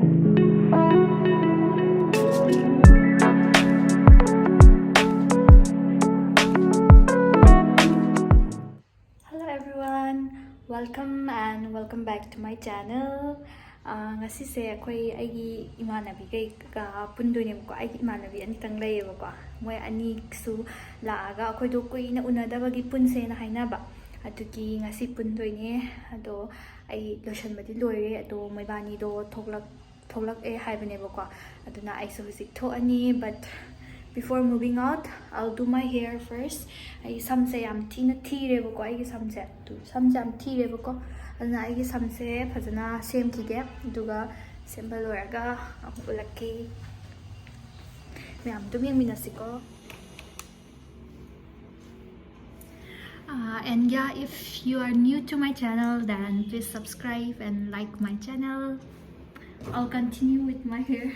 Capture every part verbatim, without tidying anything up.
Hello everyone, welcome and welcome back to my channel. ꯑꯥ, ꯉꯁꯤꯁꯦ ꯑꯩꯈꯣꯏ, ꯑꯩꯒꯤ ꯏꯃꯥꯟꯅꯕꯤꯈꯩꯒ ꯄꯨꯟꯗꯣꯏꯅꯦꯕꯀꯣ꯫ ꯑꯩꯒꯤ ꯏꯃꯥꯟꯅꯕꯤ ꯑꯅꯤꯇꯪ ꯂꯩꯌꯦꯕꯀꯣ꯫ ꯃꯣꯏ ꯑꯅꯤꯁꯨ ꯂꯥꯛꯑꯒ ꯑꯩꯈꯣꯏꯗꯣ ꯀꯨꯏꯅ ꯎꯅꯗꯕꯒꯤ ꯄꯨꯟꯁꯦꯅ ꯍꯥꯏꯅꯕ꯫ ꯑꯗꯨꯒꯤ ꯉꯁꯤ ꯄꯨꯟꯗꯣꯏꯅꯦ꯫ ꯑꯗꯣ ꯑꯩ ꯂꯣꯏꯁꯟꯕꯗꯤ ꯂꯣꯏꯔꯦ꯫ ꯑꯗꯣ ꯃꯣꯏꯕꯥꯅꯤꯗꯣ ꯊꯣꯛꯂꯛ-, ꯊꯣꯛꯂꯛꯑꯦ ꯍꯥꯏꯕꯅꯦꯕꯀꯣ꯫ ꯑꯗꯨꯅ ꯑꯩꯁꯨ ꯍꯧꯖꯤꯛ ꯊꯣꯛꯑꯅꯤ, but before moving out, I'll do my hair first. ꯑꯩ ꯁꯝꯁꯦ ꯌꯥꯝ ꯊꯤꯅ ꯊꯤꯔꯦꯕꯀꯣ, ꯑꯩꯒꯤ ꯁꯝꯁꯦ꯫ ꯑꯗꯨ ꯁꯝꯁꯦ ꯌꯥꯝ ꯊꯤꯔꯦꯕꯀꯣ꯫ ꯑꯗꯨꯅ ꯑꯩꯒꯤ ꯁꯝꯁꯦ ꯐꯖꯅ ꯁꯦꯝꯈꯤꯒꯦ, ꯑꯗꯨꯒ ꯁꯦꯝꯕ ꯂꯣꯏꯔꯒ ꯑꯃꯨꯛ ꯎꯠꯂꯛꯀꯦ꯫ ꯃꯌꯥꯝ ꯑꯗꯨꯝ ꯌꯦꯡꯃꯤꯟꯅꯁꯤꯀꯣ꯫ Uh, and yeah, if you are new to my channel, then please subscribe and like my channel. I'll continue with my hair.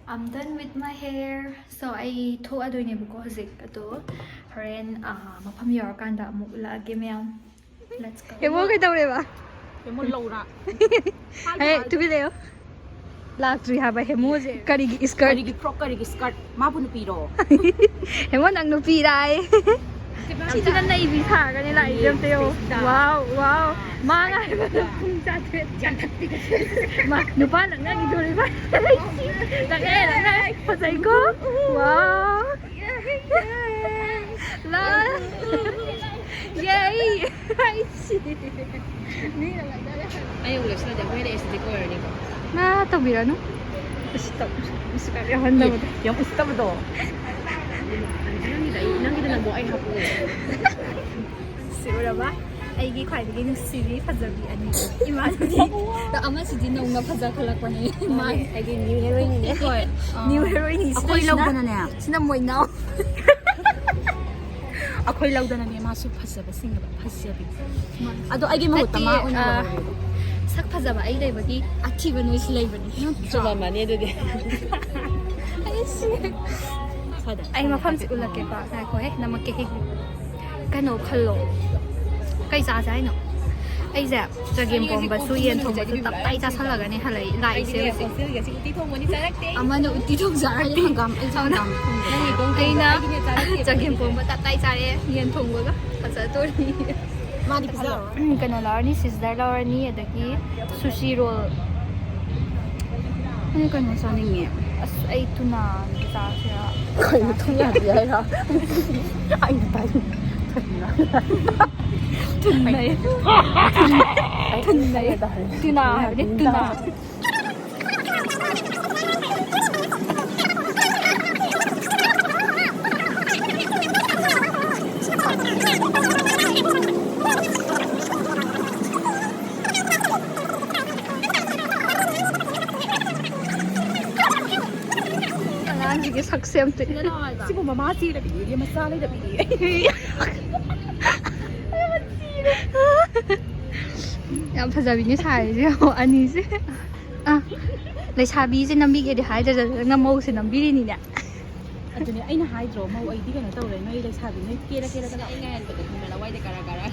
I'm done with my hair. So, ꯑꯩ ꯊꯣꯛꯑꯗꯣꯏꯅꯦꯕꯀꯣ ꯍꯧꯖꯤꯛ꯫ ꯑꯗꯣ ꯍꯣꯔꯦꯟ, ꯑꯥ, ꯃꯐꯝ ꯌꯧꯔꯀꯥꯟꯗ ꯑꯃꯨꯛ ꯎꯠꯂꯛꯑꯒꯦ ꯃꯌꯥꯝ꯫ Let's go. ꯍꯦꯃꯣ ꯀꯩꯗꯧꯔꯦꯕ? ꯍꯦꯃꯣ ꯂꯧꯔꯥ? ꯍꯦ, ꯇꯨꯃꯤꯟ ꯂꯩꯌꯣ꯫ ꯂꯥꯛꯇ꯭ꯔꯤ ꯍꯥꯏꯕ ꯍꯦꯃꯣꯁꯦ꯫ ꯀꯔꯤꯒꯤ skirt? ꯀꯔꯤꯒꯤ frock, ꯀꯔꯤꯒꯤ skirt? ꯃꯥꯕꯨ ꯅꯨꯄꯤꯔꯣ? ꯍꯦꯃꯣ, ꯅꯪ ꯅꯨꯄꯤꯔꯥꯏ? ꯌꯥꯝ ꯊꯤꯅ ꯅꯩꯕꯤ ꯁꯥꯔꯒꯅꯦ ꯂꯥꯛꯏꯁꯦ, ꯑꯝꯇ ꯌꯦꯡꯉꯣ꯫ Wow, wow. ꯃꯥ ꯉꯥꯏꯕꯗ ꯄꯨꯡ ꯆꯥꯇ꯭ꯔꯦꯠ꯫ ꯃꯥ, ꯅꯨꯄꯥ ꯂꯛꯅꯈꯤꯗꯣꯔꯤꯕ꯫ ꯂꯛꯅꯔꯦ, ꯂꯛꯅꯔꯦ꯫ ꯐꯖꯩꯀꯣ? Wow. ꯂꯥ-, ꯌꯦ! ꯍꯥꯏꯁꯤ꯫ ꯑꯩ ꯑꯃꯨꯛ ꯂꯦꯞꯁꯤꯜꯂꯗꯤ ꯑꯩꯈꯣꯏꯅ aesthetic ꯑꯣꯏꯔꯅꯤꯀꯣ꯫ ꯉꯥ ꯇꯧꯕꯤꯔꯅꯨ꯫ ꯎꯁꯤꯠꯇꯕ, ꯎꯁꯤꯠꯇꯕ ꯌꯥꯎꯍꯟꯗꯕꯗꯣ꯫ ꯌꯥꯝ ꯎꯁꯤꯠꯇꯕꯗꯣ꯫ ꯅꯪꯒꯤꯗ ꯑꯩ, ꯅꯪꯒꯤꯗ ꯅꯪꯕꯨ ꯑꯩ ꯍꯥꯞꯄꯛꯑꯣ꯫ ꯁꯤ ꯎꯔꯕ? ꯑꯩꯒꯤ ꯈ꯭ꯋꯥꯏꯗꯒꯤ ꯅꯨꯡꯁꯤꯕꯤ ꯐꯖꯕꯤ ꯑꯅꯤ꯫ ꯏꯃꯥꯟꯅꯕꯤ꯫ ꯑꯗꯣ ꯑꯃꯁꯤꯗꯤ ꯅꯧꯅ ꯐꯖꯈꯠꯂꯛꯄꯅꯦ꯫ ꯃꯥꯅꯦ, ꯑꯩꯗꯤ new heroine ꯅꯤꯅꯦ꯫ ꯍꯣꯏ꯫ New heroine ꯅꯤ꯫ ꯑꯩꯈꯣꯏ ꯁꯤꯗꯩꯁꯤꯅ, ꯂꯧꯗꯅꯅꯦ꯫ ꯁꯤꯅ ꯃꯣꯏꯅꯥꯎ꯫ ꯑꯩꯈꯣꯏ ꯂꯧꯗꯅꯅꯦ ꯃꯥꯁꯨ ꯐꯖꯕ ꯁꯤꯡꯉꯕ ꯐꯖꯕꯤ꯫ ꯑꯗꯣ ꯑꯩꯒꯤ ꯃꯍꯨꯠꯇ ꯅꯠꯇꯦ, ꯃꯥ ꯑꯣꯏꯅ ꯑ, ꯂꯧꯔꯒꯦ꯫ ꯁꯛ ꯐꯖꯕ ꯑꯩ ꯂꯩꯕꯒꯤ ꯑꯊꯤꯕ ꯅꯣꯏꯁꯨ ꯂꯩꯕꯅꯤ꯫ ꯆꯨꯝꯃꯝꯃꯅꯤ ꯑꯗꯨꯗꯤ꯫ ꯑꯩ ꯁꯤ-, ꯑꯩ ꯃꯐꯝꯁꯦ ꯎꯠꯂꯛꯀꯦꯀꯣ, ꯉꯥꯏꯈꯣꯍꯦ, ꯅꯝꯃꯛꯀꯦ꯫ ꯀꯩꯅꯣ ꯈꯜꯂꯣ, ꯀꯩ ꯆꯥꯁꯦ ꯍꯥꯏꯅꯣ? ꯑꯩꯁꯦ ꯆꯒꯦꯝ ꯄꯣꯝꯕꯁꯨ ꯌꯦꯟ ꯊꯣꯡꯕꯁꯨ ꯇꯞꯇꯥꯏ ꯆꯥꯁꯜꯂꯒꯅꯦ ꯍꯜꯂꯛꯏ ꯂꯥꯛꯏꯁꯦ ꯍꯧꯖꯤꯛ꯫ ꯎꯇꯤ ꯊꯣꯡꯕꯅꯤ ꯆꯥꯔꯛꯇꯦ꯫ ꯑꯃꯅ ꯎꯇꯤ ꯊꯣꯡ ꯆꯥꯔꯦ, ꯍꯪꯒꯥꯝ ꯑꯩ ꯍꯪꯒꯥꯝ ꯊꯣꯡꯕ꯫ ꯑꯩꯅ ꯆꯒꯦꯝ ꯄꯣꯝꯕ ꯇꯞꯇꯥꯏ ꯆꯥꯔꯦ, ꯌꯦꯟ ꯊꯣꯡꯕꯒ ꯐꯖꯗꯣꯔꯤ꯫ ꯃꯥꯗꯤ ꯄꯤꯖꯔꯣ꯫ ꯎꯝ, ꯀꯩꯅꯣ ꯂꯧꯔꯅꯤ, ꯁꯤꯖꯔ ꯂꯧꯔꯅꯤ, ꯑꯗꯒꯤ ꯁꯨꯁꯤ ꯔꯣꯜ꯫ ꯑꯩ ꯀꯩꯅꯣ ꯆꯥꯅꯤꯡꯉꯦ꯫ ꯑꯁ, ꯑꯩ ꯇꯨꯅꯥ ꯆꯥꯁꯤꯔꯥ? ꯀꯩꯅꯣ ꯊꯨꯝ ꯌꯥꯛꯄꯤ ꯍꯥꯏꯔꯣ? ꯑꯩꯅ ꯇꯥꯏ꯫ ꯊꯨꯝꯅꯩ꯫ ꯊꯨꯝꯅꯩ꯫ ꯇꯨꯅꯥ ꯍꯥꯏꯕꯅꯤ, ꯇꯨꯅꯥ꯫ ꯑꯉꯥꯡꯁꯤꯒꯤ ꯁꯛꯁꯦ ꯑꯝꯇ꯫ ꯁꯤꯕꯨ ꯃꯃꯥ ꯆꯦꯔꯕꯤꯌꯦ, ꯃꯆꯥ ꯂꯩꯔꯕꯤꯌꯦ꯫ ꯌꯥꯝ ꯐꯖꯕꯤꯅꯦ ꯁꯥꯔꯤꯁꯦ, ꯌꯦꯡꯉꯣ, ꯑꯅꯤꯁꯦ꯫ ꯑ, ꯂꯩꯁꯥꯕꯤꯁꯦ ꯅꯝꯕꯤꯒꯦꯗꯤ ꯍꯥꯏꯗ꯭ꯔꯗꯅ ꯃꯧꯁꯦ ꯅꯝꯕꯤꯔꯤꯅꯤꯅꯦ꯫ ꯑꯗꯨꯅꯦ ꯑꯩꯅ ꯍꯥꯏꯗ꯭ꯔꯣ, ꯃꯧ ꯑꯩꯗꯤ ꯀꯩꯅꯣ ꯇꯧꯔꯦ, ꯅꯣꯏ ꯂꯩꯁꯥꯕꯤ ꯅꯣꯏ ꯀꯦꯔ ꯀꯦꯔꯒ ꯂꯥꯛꯑꯣ꯫ ꯑꯩ ꯉꯥꯏꯍꯟꯕꯗ ꯈꯪꯕ꯭ꯔꯥ, ꯂꯋꯥꯏꯗ ꯀꯔꯥ ꯀꯔꯥ꯫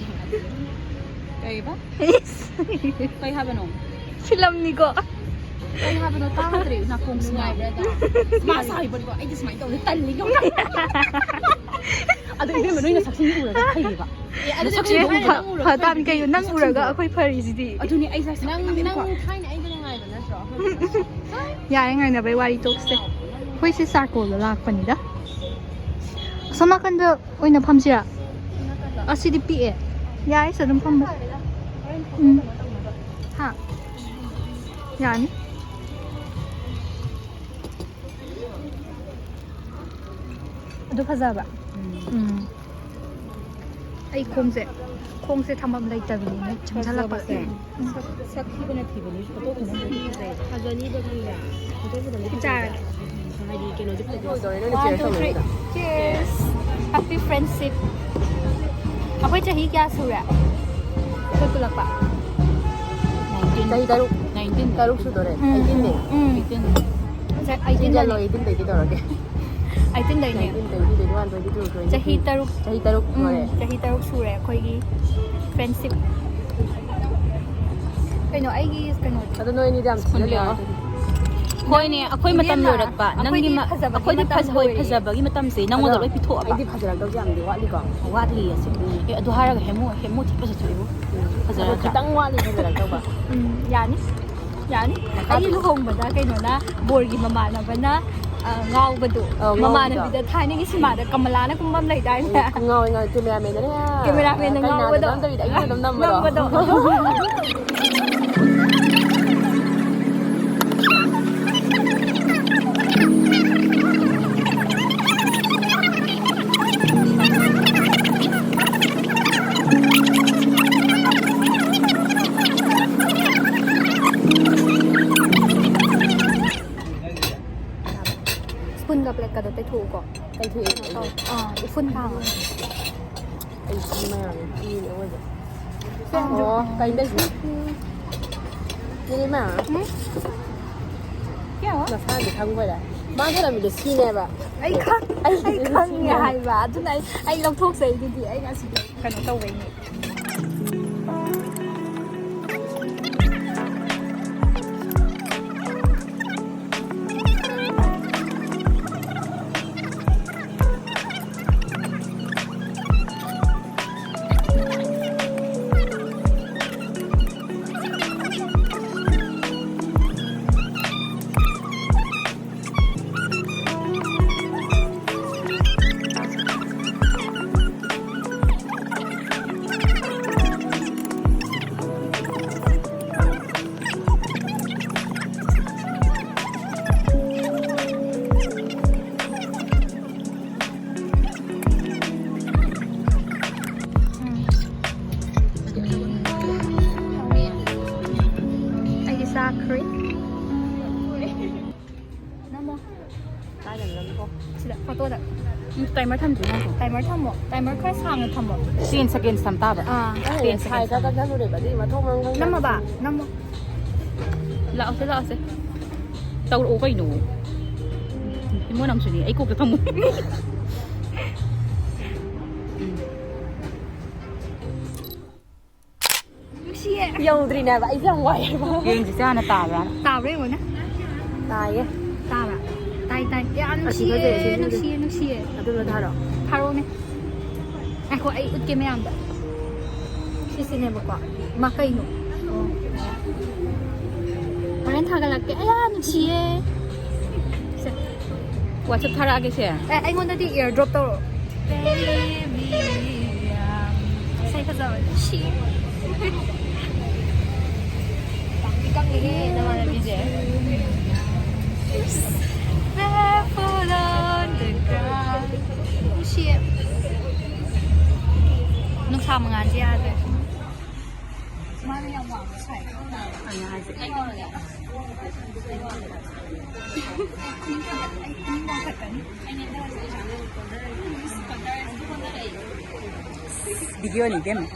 ꯀꯩꯕ? ꯀꯩ ꯍꯥꯏꯕꯅꯣ? ꯐꯤꯂꯝꯅꯤꯀꯣ꯫ ꯀꯩ ꯍꯥꯏꯕꯅꯣ ꯇꯥꯗ꯭ꯔꯦ, ꯅꯥꯀꯣꯡꯁꯤꯅ꯫ ꯅꯨꯡꯉꯥꯏꯕ꯭ꯔꯥ ꯑꯗꯣ? ꯃꯥ ꯁꯥꯎꯔꯤꯕꯅꯤꯀꯣ, ꯑꯩꯗꯤ ꯁꯨꯃꯥꯏꯅ ꯇꯧꯕꯁꯦ ꯇꯜꯂꯤꯀꯣ꯫ ꯑꯗꯣ ꯏꯕꯦꯝꯃ, ꯅꯣꯏꯅ ꯁꯛꯁꯤꯡ ꯎꯔꯒ ꯐꯩꯌꯦꯕ꯫ ꯑꯦ, ꯑꯗꯨꯗꯤ ꯁꯛꯁꯤꯡ ꯑꯩꯈꯣꯏ ꯎꯔꯒ ꯊꯥꯏꯅ ꯐ-, ꯐ-, ꯇꯥꯕꯅꯤ ꯀꯩꯅꯣ, ꯅꯪ ꯎꯔꯒ ꯑꯩꯈꯣꯏ ꯐꯔꯤꯁꯤꯗꯤ꯫ ꯑꯗꯨꯅꯦ ꯑꯩꯁꯦ ꯅꯪ, ꯅꯪ ꯊꯥꯏꯅ ꯑꯩꯗ ꯅꯨꯡꯉꯥꯏꯕ ꯅꯠꯇ꯭ꯔꯣ? ꯌꯥꯔꯦ, ꯉꯥꯏꯅꯕꯩ ꯋꯥꯔꯤ ꯇꯣꯛꯁꯦ꯫ ꯑꯩꯈꯣꯏꯁꯦ ꯆꯥꯔꯀꯣꯜꯗ ꯂꯥꯛꯄꯅꯤꯗ꯫ ꯑꯁꯣꯝ ꯅꯥꯀꯟꯗ ꯑꯣꯏꯅ ꯐꯝꯁꯤꯔꯥ? ꯑꯁꯤꯗꯤ ꯄꯤꯛꯑꯦ꯫ ꯌꯥꯏꯁꯦ, ꯑꯗꯨꯝ ꯐꯝꯕ꯫ ꯎꯝ꯫ ꯍꯥ? ꯌꯥꯅꯤ꯫ ꯑꯗꯨ ꯐꯖꯕ꯭ꯔꯥ? ꯎꯝ꯫ ꯑꯩ ꯈꯣꯡꯁꯦ, ꯈꯣꯡꯁꯦ ꯊꯝꯐꯝ ꯂꯩꯇꯕꯤꯅꯦ ꯆꯪꯁꯜꯂꯛꯄ꯫ ꯐꯖꯕꯁꯦ꯫ ꯁꯛ-, ꯁꯛ ꯊꯤꯕꯅ ꯊꯤꯕꯅꯤ, ꯐꯣꯇꯣ ꯈꯨꯅꯝꯗꯗꯤ ꯐꯖꯩ꯫ ꯐꯖꯅꯤꯕ ꯈꯪꯕ꯭ꯔꯥ? ꯐꯣꯇꯣ ꯈꯨꯅꯝꯗꯤ ꯐꯖꯩ꯫ ꯍꯥꯏꯗꯤ ꯀꯩꯅꯣꯁꯦ ꯐꯖꯩ꯫ One, two, three. Cheers. Happy friendship. ꯑꯩꯈꯣꯏ ꯆꯍꯤ ꯀꯌꯥ ꯁꯨꯔꯦ? ꯑꯩꯈꯣꯏ ꯄꯨꯜꯂꯛꯄ? ꯆꯍꯤ ꯇꯔꯨꯛ꯫ ꯅꯥꯏꯟꯇꯤꯟ꯫ ꯇꯔꯨꯛ ꯁꯨꯗꯣꯔꯦ꯫ Um, eighteen day. Um. Eighteen. ꯉꯁꯥꯏ ꯑꯩꯠꯇꯤꯟ ꯆꯤꯟꯖꯜꯂꯣ, ꯗꯅꯤ꯫ ꯑꯩꯠꯇꯤꯟ ꯗꯩꯗꯤ ꯇꯧꯔꯒꯦ꯫ ꯑꯩꯇꯤꯟꯗꯩꯅꯦ꯫ Nineteen, twenty, twenty one, twenty two, twenty three. ꯆꯍꯤ ꯇꯔꯨꯛ꯫ ꯆꯍꯤ ꯇꯔꯨꯛ ꯎꯝ, ꯁꯨꯔꯦ꯫ ꯆꯍꯤ ꯇꯔꯨꯛ ꯁꯨꯔꯦ ꯑꯩꯈꯣꯏꯒꯤ friendship꯫ ꯀꯩꯅꯣ ꯑꯩꯒꯤ ꯀꯩꯅꯣꯗꯤ ꯑꯗꯣ ꯅꯣꯏ ꯑꯅꯤꯗꯤ ꯌꯥꯝ ꯊꯤꯅ ꯂꯩꯔꯦ꯫ ꯍꯣꯏꯅꯦ, ꯑꯩꯈꯣꯏ ꯃꯇꯝ ꯏꯕꯦꯝꯃ, ꯂꯣꯏꯔꯛꯄ꯫ ꯅꯪꯒꯤ ꯑꯩꯈꯣꯏꯗꯤ ꯃ-, ꯐꯖꯕꯒꯤ ꯑꯩꯈꯣꯏꯗꯤ ꯃꯇꯝ ꯐꯖ-, ꯍꯣꯏ, ꯂꯣꯏꯔꯦ꯫ ꯐꯖꯕꯒꯤ ꯃꯇꯝꯁꯦ ꯅꯪꯉꯣꯟꯗ ꯑꯗꯣ ꯂꯣꯏ ꯄꯤꯊꯣꯛꯑꯕ꯫ ꯑꯩꯗꯤ ꯐꯖꯔꯛꯇꯧꯁꯦ ꯌꯥꯝꯗꯤ ꯋꯥꯠꯂꯤꯀꯣ꯫ ꯋꯥꯠꯂꯤ ꯑꯁꯦꯡꯕ꯫ ꯎꯝ꯫ ꯑꯦ, ꯑꯗꯨ ꯍꯥꯏꯔꯒ ꯍꯦꯃꯨ, ꯍꯦꯃꯨ ꯊꯤ ꯐꯖꯊꯣꯛꯏꯕꯨ꯫ ꯎꯝ꯫ ꯐꯖꯔꯗ꯭ꯔꯥ? ꯑꯗꯣ ꯈꯤꯇꯪ ꯋꯥꯠꯂꯤ ꯐꯖꯔꯛꯇꯧꯕ꯫ ꯎꯝ, ꯌꯥꯅꯤ꯫ ꯌꯥꯅꯤ꯫ ꯃꯈꯥꯗꯤ ꯑꯩꯒꯤ ꯂꯨꯍꯣꯡꯕꯗ ꯀꯩꯅꯣꯅ, ꯕꯣꯔꯒꯤ ꯃꯃꯥꯟꯅꯕꯅ, ꯑ, ꯉꯥꯎꯕꯗꯣ, ꯑꯧ, ꯉꯥꯎꯕꯗꯣ꯫ ꯃꯃꯥꯟꯅꯕꯤꯗ ꯊꯥꯏꯅꯒꯤ ꯁꯤꯃꯥꯗ ꯀꯃꯂꯥꯅ ꯀꯨꯝꯕ ꯑꯃ ꯂꯩꯗꯥꯏꯅꯦ? ꯎꯝ, ꯉꯥꯎꯋꯦ, ꯉꯥꯎꯋꯦ꯫ ꯀꯦꯃꯦꯔꯥꯃꯦꯟꯗꯅꯦ, ꯀꯦꯃꯦꯔꯥꯃꯦꯟꯅ ꯀꯩꯅꯥꯗ ꯉꯥꯎꯕꯗꯣ꯫ ꯅꯝꯗꯕꯤꯗ ꯑꯩꯅ ꯑꯗꯨꯝ ꯅꯝꯕꯗꯣ꯫ ꯅꯝꯕꯗꯣ꯫ Spoonꯒ plateꯀꯗꯣ ꯇꯩꯊꯣꯛꯎꯀꯣ꯫ ꯇꯩꯊꯣꯛꯑꯦ꯫ ꯑꯥ, ꯎꯐꯨꯟ ꯊꯥꯡꯉꯣ꯫ ꯑꯩ ꯃꯌꯥꯝ ꯄꯤꯔꯦ ꯑꯣꯏꯕ꯫ ꯑꯥ꯫ ꯑꯣ, ꯀꯩꯗꯩ? ꯅꯤꯂꯤꯃꯥ꯫ ꯎꯝ? ꯀꯌꯥ? ꯅꯁꯥꯗꯤ ꯈꯪꯕꯣꯏꯔꯦ꯫ ꯃꯥ ꯊꯅꯝꯃꯤꯗꯣ ꯁꯤꯅꯦꯕ꯫ ꯑꯩ ꯈꯪ-, ꯑꯩ ꯑꯩ ꯈꯪꯉꯦ ꯁꯤꯅꯦ꯫ ꯍꯥꯏꯕ꯫ ꯑꯗꯨꯅ ꯑꯩ, ꯑꯩ ꯂꯧꯊꯣꯛꯆꯩꯗꯨꯗꯤ꯫ ꯑꯩꯅ ꯑꯁꯤꯗ ꯀꯩꯅꯣ ꯇꯧꯕꯩꯅꯦ꯫ ꯑꯩꯗꯤ ꯆꯥꯈ꯭ꯔꯦ꯫ ꯅꯝꯃꯣ꯫ ꯀꯥꯏꯗꯅꯣ ꯅꯝꯃꯣ? ꯁꯤꯗ, photoꯗ꯫ ꯎꯝ, timer ꯊꯝꯗ꯭ꯔꯤ ꯅꯪꯁꯨ꯫ Timer ꯊꯝꯃꯣ꯫ Timer ꯈꯔ ꯁꯥꯡꯅ ꯊꯝꯃꯣ꯫ Ten seconds ꯊꯝ ꯇꯥꯕ꯫ ꯑꯥ꯫ Ten seconds ꯊꯝꯃꯣ꯫ ꯀꯛꯊꯠꯂꯨꯔꯦꯕ, ꯑꯗꯨꯒꯤ ꯃꯊꯣꯡ ꯃꯔꯝ ꯈꯪꯗꯅ ꯅꯝꯃꯕ? ꯅꯝꯃꯣ꯫ ꯂꯥꯛꯑꯣꯁꯦ, ꯂꯥꯛꯑꯣꯁꯦ꯫ ꯇꯧꯔꯛꯑꯣ ꯀꯩꯅꯣ꯫ ꯃꯣꯏ ꯅꯪꯁꯨꯅꯤ ꯑꯩ ꯀꯣꯛꯇ ꯊꯝꯃꯨ꯫ ꯎꯝ꯫ ꯅꯨꯡꯁꯤꯌꯦ꯫ ꯌꯧꯗ꯭ꯔꯤꯅꯦꯕ ꯑꯩꯁꯦ ꯌꯥꯝ ꯋꯥꯏꯑꯦꯕ꯫ ꯌꯦꯡꯁꯤ ꯆꯥꯅ ꯇꯥꯕ꯭ꯔꯥ? ꯇꯥꯕ꯭ꯔꯥ ꯌꯦꯡꯉꯣꯅꯦ꯫ ꯇꯥꯏꯌꯦ꯫ ꯇꯥꯕ꯭ꯔꯥ? ꯇꯥꯏ ꯇꯥꯏ꯫ ꯌꯥꯝ ꯑꯁꯤ ꯅꯨꯡꯁꯤꯌꯦ ꯐꯖꯩ, ꯑꯁꯤ ꯐꯖꯩ꯫ ꯅꯨꯡꯁꯤꯌꯦ ꯅꯨꯡꯁꯤꯌꯦ꯫ ꯑꯗꯨꯅ ꯊꯥꯔꯛꯑꯣ꯫ ꯊꯥꯔꯛꯑꯣꯅꯦ꯫ ꯉꯥꯏꯈꯣ ꯑꯩ ꯎꯠꯀꯦ ꯃꯌꯥꯝꯗ꯫ ꯁꯤꯁꯤꯅꯦꯕꯀꯣ꯫ ꯃꯥ ꯀꯩꯅꯣ? ꯑꯣ꯫ ꯍꯣꯔꯦꯟ ꯊꯥꯒꯠꯂꯛꯀꯦ꯫ ꯑꯌꯥ ꯅꯨꯡꯁꯤꯌꯦ꯫ ꯁꯦ꯫ WhatsApp ꯊꯥꯔꯛꯑꯒꯦ ꯁꯦ꯫ ꯑꯦ, ꯑꯩꯉꯣꯟꯗꯗꯤ ear drop ꯇꯧꯔꯛꯑꯣ꯫ ꯏꯁꯩ ꯐꯖꯕꯅꯦ꯫ ꯁꯤ꯫ ꯀꯪꯗꯤ ꯀꯪꯉꯤꯍꯦ ꯅꯃꯥꯟꯅꯕꯤꯁꯦ꯫ Barefoot on the ground. ꯅꯨꯡꯁꯤꯌꯦ꯫ ꯅꯨꯡꯁꯥ ꯃꯉꯥꯜꯁꯦ ꯌꯥꯗ꯭ꯔꯦ꯫ ꯃꯥꯅ ꯌꯥꯝ ꯋꯥꯡꯕ ꯁꯥꯏ꯫ ꯑꯩꯅ ꯍꯥꯏꯁꯦ꯫ ꯚꯤꯗꯤꯑꯣꯅꯤ ꯏꯕꯦꯝꯃ꯫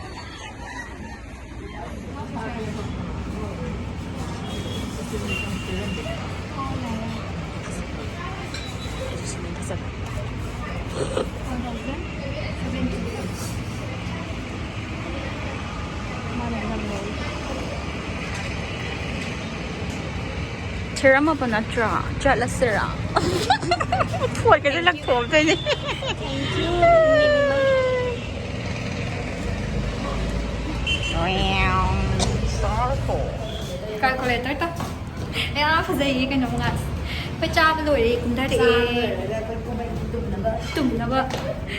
ꯊꯤꯔꯝꯃꯕ ꯅꯠꯇ꯭ꯔꯣ? ꯆꯠꯂꯁꯤꯔꯥ? ꯐꯣꯟꯒꯁꯦ ꯂꯪꯊꯣꯛꯑꯝꯗꯣꯏꯅꯦ꯫ Calculator ꯇ꯫ ꯑꯌꯥ, ꯐꯖꯩꯌꯦ ꯀꯩꯅꯣ ꯃꯉꯥꯁꯦ꯫ ꯑꯩꯈꯣꯏ ꯆꯥꯕ ꯂꯣꯏꯔꯦ, ꯀꯨꯝꯊꯔꯛꯑꯦ꯫ ꯆꯥꯕ ꯂꯣꯏꯔꯒ ꯑꯩꯈꯣꯏ ꯀꯣꯃꯦꯗꯤ ꯇꯨꯝꯅꯕ꯫ ꯇꯨꯝꯅꯕ꯫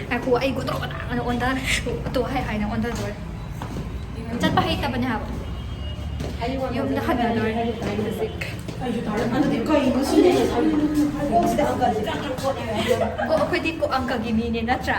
ꯉꯥꯏꯈꯣ, ꯑꯩ ꯒꯣꯗ꯭ꯔꯣ ꯒꯗꯥꯡ ꯑꯅ ꯑꯣꯟꯊ-, ꯑꯇꯣ ꯍꯥꯏ ꯍꯥꯏꯅ ꯑꯣꯟꯊꯗꯣꯔꯦ꯫ ꯆꯠꯄ ꯍꯩꯇꯕꯅꯦ ꯍꯥꯏꯕ꯫ ꯌꯨꯝꯗ ꯍꯟꯅꯗꯣꯔꯦ ꯍꯧꯖꯤꯛ꯫ ꯑꯗꯨꯗꯤ ꯀꯩꯅꯣ ꯁꯤꯅꯦ? ꯑꯣ, ꯑꯩꯈꯣꯏꯗꯤ ꯀꯣ-, ꯑꯪꯀꯒꯤ ꯃꯤꯅꯦ ꯅꯠꯇ꯭ꯔꯥ?